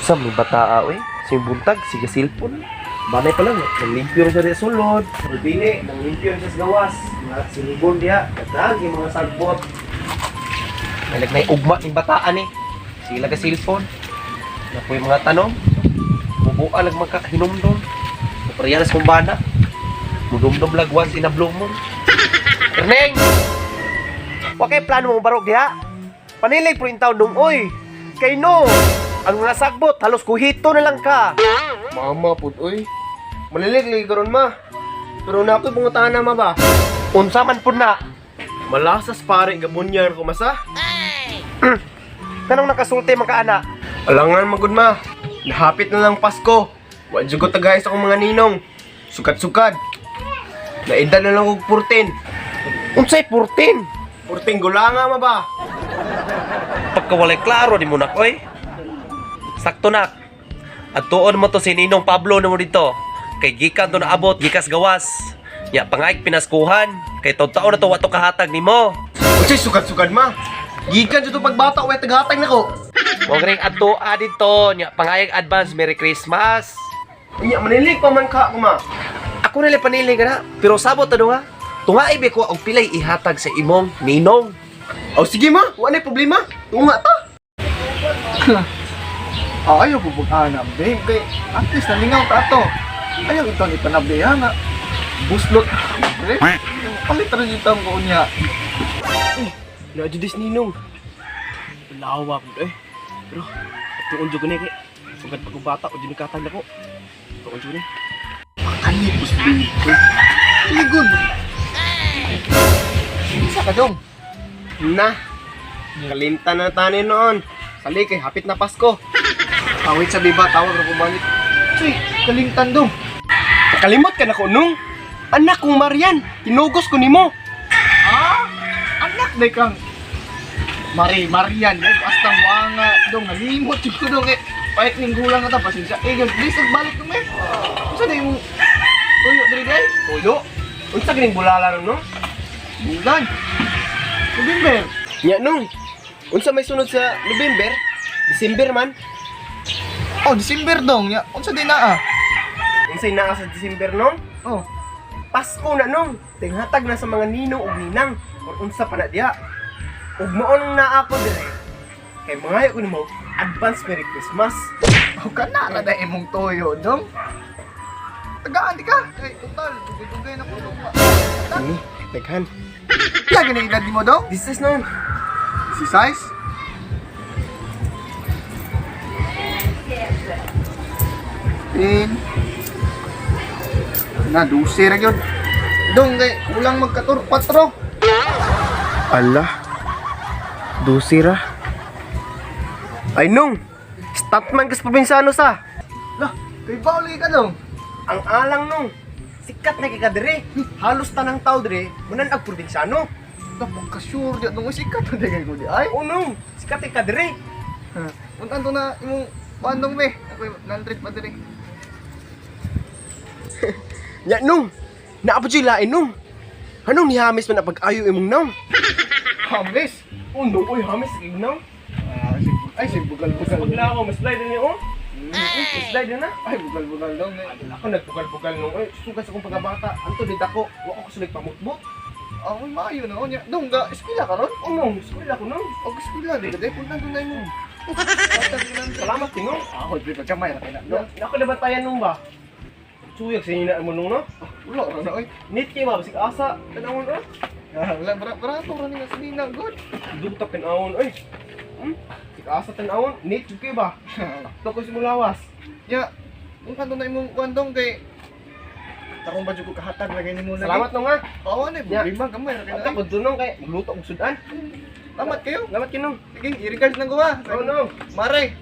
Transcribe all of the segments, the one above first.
Sa may bata oy, sa buntag sige cellphone. Banay pa lang, nanglimpyo ra siya sa sulod. Dili, nanglimpyo siya sa gawas. Mga silibon diha, daghan yung mga sagbot. Nalag na ugma ning bataan eh. Sila ka cellphone. Napoy mga tanong. Mubuan lag magkahinumdum. Naparehalas kong bana. Mudumdum lag once in a blue moon. Erneng! Wa kay plano mo barog diha? Panilig pro in town dong oy. Kay no, ang mga sagbot halos kuhito na lang ka. Mama pud oy. Malilig lagi karon ma. Pero na ako'y pangutahan na ma ba? Unsa man pud na? Malasas pare gabunyar ko masa. Kanang nakasulti man ka ana. Alangan magud ma. Nahapit na lang Pasko. Wa jud ko tagay sa akong mga ninong. Sukad-sukad. Naedad na lang og 14. Unsay 14? 14 gulanga ma ba? Pagkawalay klaro ni mo nak oy. Sakto nak. Adtuon mo to si Ninong Pablo na mo dito. Kay gikan to naabot gikas gawas. Nya pangaik pinaskuhan kay taon na to wa to kahatag nimo. Unsay sukad-sukad ma? Gikan jud to pagbata way tagahatag nako. Wa ring adtoa dito nya pangayag advance Merry Christmas. Unya manilig pa man ka ko ma. Ako nila panili ka na, pero sabot ano nga? Tunga ibe ko og pilay ihatag sa imong ninong. Oh sige ma, wa nay problema. Tunga ta. Ah, ayaw po pag-anam, babe. Kay, at least nalingaw ta ato. Ayaw itong ipanabi, ha, nga. Buslot. Pre, palit rin yung taong ko niya. Na jud is ninong. Lawa pud eh. Pero tuon jud ko ni kay sugad pag bata o jud katag nako. Tuon jud ni. Pakalipos, babe. Ligod. Isa ka dong. Na. Kalimtan na tanin noon. Sali kay hapit na Pasko. Awit sa biba, tawag ra ko balik. Uy, kalimtan dong. Kalimot ka na ko nung. Anak kong Marian, tinugos ko nimo. Ah, anak day kang Mari, Marian, eh, basta mo nga, dong, nalimot yun ko dong, eh. Pahit ning gulang na ta, pasensya. Eh, guys, please, nagbalik dong, eh. Unsa na yung tuyo diri, day? Tuyo. Unsa gining bulala nung no? Bulan. November. Nya nung. Unsa may sunod sa November? December man. Oh, December dong. Ya, unsa din naa? Unsay naa sa December nung? Oh, Pasko na nung. Tinghatag na sa mga ninong ug ninang or unsa pa na diha. Ug mao nung naa ko dire. Kay mangayo ko nimo advance Merry Christmas. oh kana ra na imong toyo dong. Tagaan di ka. Kay total, dugay-dugay na ko dong. Ini, daghan. Lagi na edad nimo dong? This is nung. Si size? Ten. Na, 12 ra gyud. Dong kay kulang magkatur 4. Ala. Dusira. Ay nung. Statman kas probinsyano sa. Lah, kay bauli ka dong. Ang alang nung. Sikat na kay ka dire. Halos tanang tao dire munan ag probinsyano. Lah, pagka sure di dong sikat na di kay ko di ay. O nung, sikat kay ka dire. Untan to na imong bandong be. Ako 100 pa diri. Nya nung. Naapod siya lain nung. Anong nihamis man na pag-ayo imong nang? Hamis. Undo, oy, hamis kay nang. Ah, ay, si bugal-bugal. Pagla ako, mas slide na niyo, oh. Slide na na. Ay, bugal-bugal dong. Eh. Ako nagbugal-bugal nung, oy, sugas akong pagkabata. Anto di dako, wa ko kasulig pamutbot. Ako maayo na unya. Dong ga eskwela karon? O nung, eskwela ko nung. Og eskwela di ka day puntan to na imong. Salamat tinong. Ako di pa chamay ra kay na. No, ako nabantayan nung ba? Suyag sa inyo na mo nung no? Wala ra na oy. Nit kay ba, basig asa, tanawon oh. Ah, wala bara barato ra ni nga sinina good. Dutak tanawon oy. Basig asa tanawon, nit jud kay ba? Takto ko simulawas. Ya, untan to na imong kuan dong kay tarong ba jud ko kahatag lagi nimo lagi. Salamat nung ha. Oo na, Ya. problema gamay ra kay At na. ako dunong kay magluto og sudan. Salamat kayo. Salamat kinong. Sige, i-regards lang ko ha. Oh no. Mare.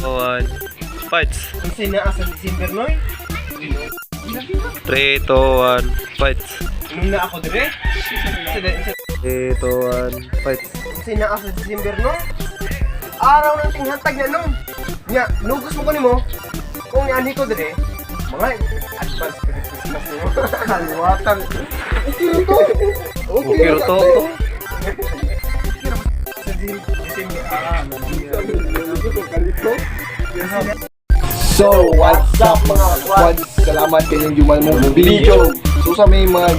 One, fights. Unsay naa sa December noy? 3, 2, 1, fights. Nung na ako dire? 3, 2, 1, fights. Unsay naa sa December no? Araw ng tinghatag na nung. Nya, nugos mo ko nimo. Kung nianhi ko dire, mga advance Merry Christmas nimo. Kalwatang. Okay ra to. Okay ra to. So, what's up, mga quads? Salamat kayong juman mong video. So, sa may mga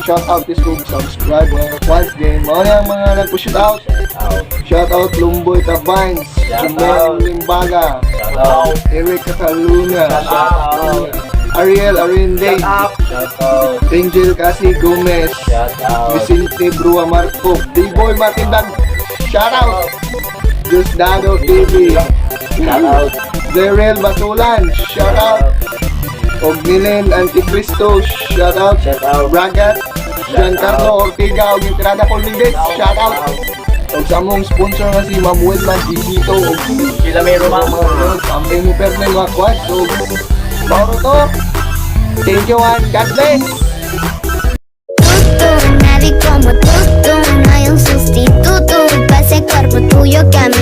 shout out is kung subscribe, mga quads din. Mga na ang mga nagpo-shout out. Shout out Lumboy Tabans, Jumel Limbaga, Out. Eric Cataluna, Out. Ariel Arinde, Shout out. Angel Casi Gomez, Shout out. Vicente Brua Marco, B-Boy Martin Dag, shout out! Diosdado TV, Shout out. Zerel Batulan, shout out! Og Nilen Anticristo, shout out! Shout out. Bragat, Giancarlo Ortega, og Entrada Colmildes, shout out! Og sa among sponsor nga si Ma'am Wilma Digito, og Sila may mga mga tambay mo perme mga quad. So, mauro to. Thank you and God bless! Tú, nadie como tú, tú, no hay un sustituto para ese cuerpo tuyo que a mí